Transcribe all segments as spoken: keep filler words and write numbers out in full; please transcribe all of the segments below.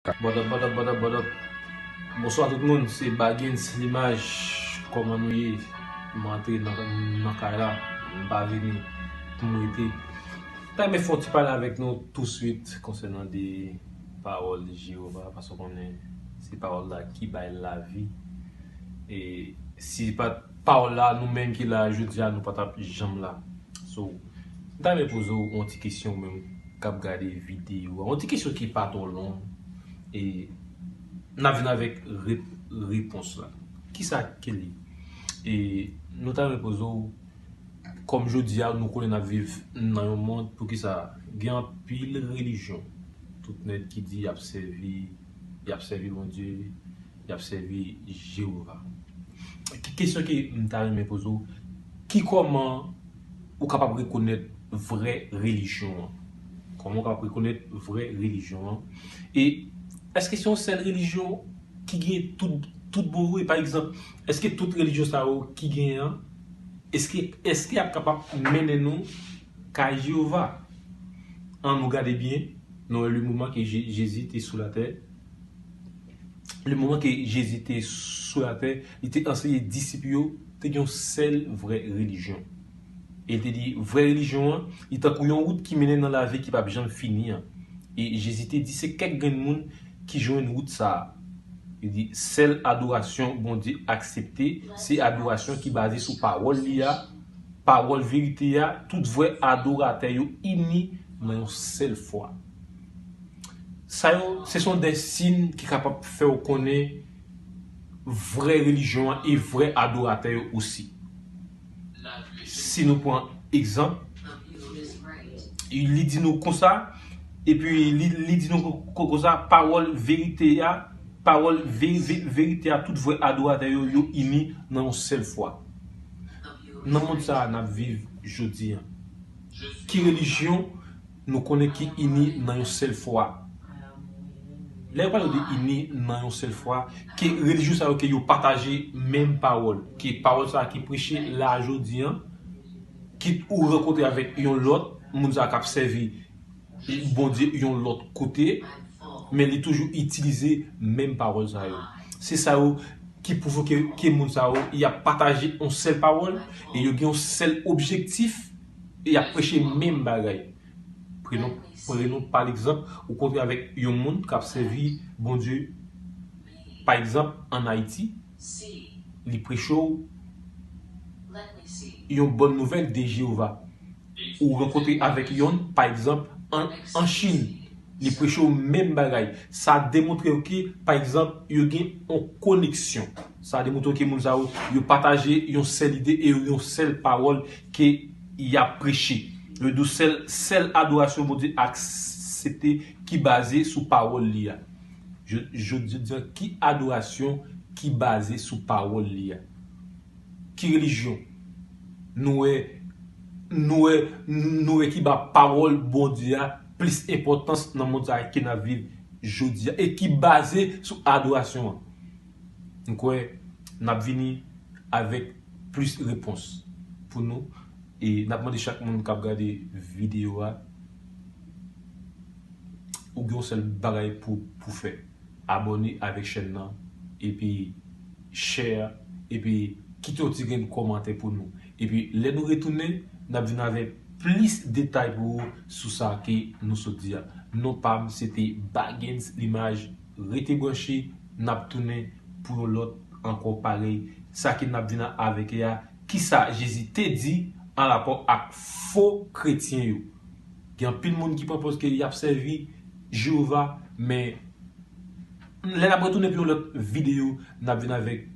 What up, what up, what up, what up? Bonswa tout moun, se Bagens Limaj. Kòman nou ye? M antre nan, nan kay la, m pa vini pou m rete. M ta renmen fè yon ti pale avèk nou touswit konsènan de pawòl Jewova, paske w konnen se pawòl la ki bay lavi. E si pa t pawòl la, nou menm ki la jodi a, nou pa t ap janm la. So, m ta renmen poze w yon ti kesyon, ou menm k ap gade videyo a. Yon ti kesyon ki pa twò long. E n ap vin avèk rep-, repons la. Kisa ke li? E nou ta renmen poze w, kòm jodi a, nou konnen n ap viv nan yon mond, poukisa gen anpil relijyon. Tout nèg ki di y ap sèvi, y ap sèvi Bondye, y ap sèvi Jewova. Ki kesyon ke m ta renmen poze w, ki kòman ou kapab rekonèt vrè relijyon an? Kòman ou kapab rekonèt vrè relijyon an? E èske se yon sèl relijyon ki gen tout, tout bon vre? Pa egzanp, èske tout relijyon sa yo ki genyen an, èske, èske y ap kapab mennen nou kay Jewova? An nou gade byen, nou wè le moman ke Je-, Jezi te sou latè, le moman ke Jezi te sou latè, li te anseye disip yo, te gen yon sèl vrè relijyon. E li te di, vrè relijyon an, li tankou yon wout ki mennen nan lavi ki p ap janm fini an. E Jezi te di, se kèk grenn moun ki jwenn wout sa a. Li di, sèl adorasyon Bondye aksepte, se adorasyon ki baze sou pawòl li a, pawòl verite a, tout vrè adoratè yo ini nan yon sèl fwa. Sa yo, se son de siy ki kapab fè w konnen vrè relijyon an e vrè adoratè yo osi. Si nou pran egzanp, li di nou konsa, epi li, li di nou kon-, konsa, pawòl verite a, pawòl ve-, ve-, verite a, tout vrè adoratè yo, yo ini nan yon sèl fwa. Nan mond sa a n ap viv jodi a, ki relijyon nou konnen ki ini nan yon sèl fwa? Lè yo pale de ini nan yon sèl fwa, ke relijyon sa yo ke yo pataje menm pawòl, ke pawòl sa a ki preche la jodi a, kit ou rankontre avèk yon lòt, moun sa a k ap sèvi Bondye yon lòt kote, men li toujou itilize menm pawòl sa yo. Se sa yo ki pwouve ke, ke moun sa yo, y ap pataje yon sèl pawòl, e yo gen yon sèl objektif, e y ap preche menm bagay. Prenon, prenon pa egzanp, ou kontre avèk yon moun k ap sèvi Bondye, pa egzanp, ann Ayiti, li preche w yon bòn nouvèl de Jewova. Ou rankontre avèk yonn, pa egzanp, an, an Chin, li preche w menm bagay. Sa demontre w ke, pa egzanp, yo gen yon koneksyon. Sa demontre w ke moun sa yo, yo pataje yon sèl ide e yon sèl pawòl ke y ap preche. Yo di w sèl, sèl adorasyon Bondye aksepte ki baze sou pawòl li a. Je, je, je di w ki adorasyon ki baze sou pawòl li a. Ki relijyon? Nou wè, nou wè, nou wè ki ba pawòl Bondye a plis enpòtans nan mond sa a ke n ap viv jodi a e ki baze sou adorasyon an. M kwè n ap vini avèk plis repons pou nou e n ap mande chak moun k ap gade videyo a, ou gen yon sèl bagay pou, pou fè. Abòne avèk chèn nan, epi share, epi kite yon ti grenn kòmantè pou nou. Epi lè nou retounen, n ap vin avèk plis detay pou ou sou sa ke nou sot di a. Non pa m, se te Bagens Limaj. Rete branche, n ap tounen pou yon lòt ankò parèy. Sa ke n ap vin avèk a, kisa Jezi te di an rapò ak fo kretyen yo? Gen anpil moun ki pran pòz ke y ap sèvi Jewova, men lè n ap retounen pou yon lòt videyo, n ap vin avèk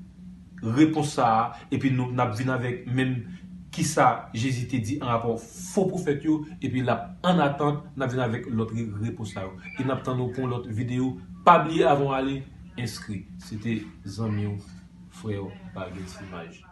repons sa a, epi nou, n ap vin avèk menm kisa Jezi te di an rapò fo pwofèt yo, epi l ap ann atant, n ap vin avèk lòt re-, repons sa yo. E n ap tann nou pou yon lòt videyo. Pa bliye avan w ale, enskri. Se te zanmi w, frè w, Bagens Limaj.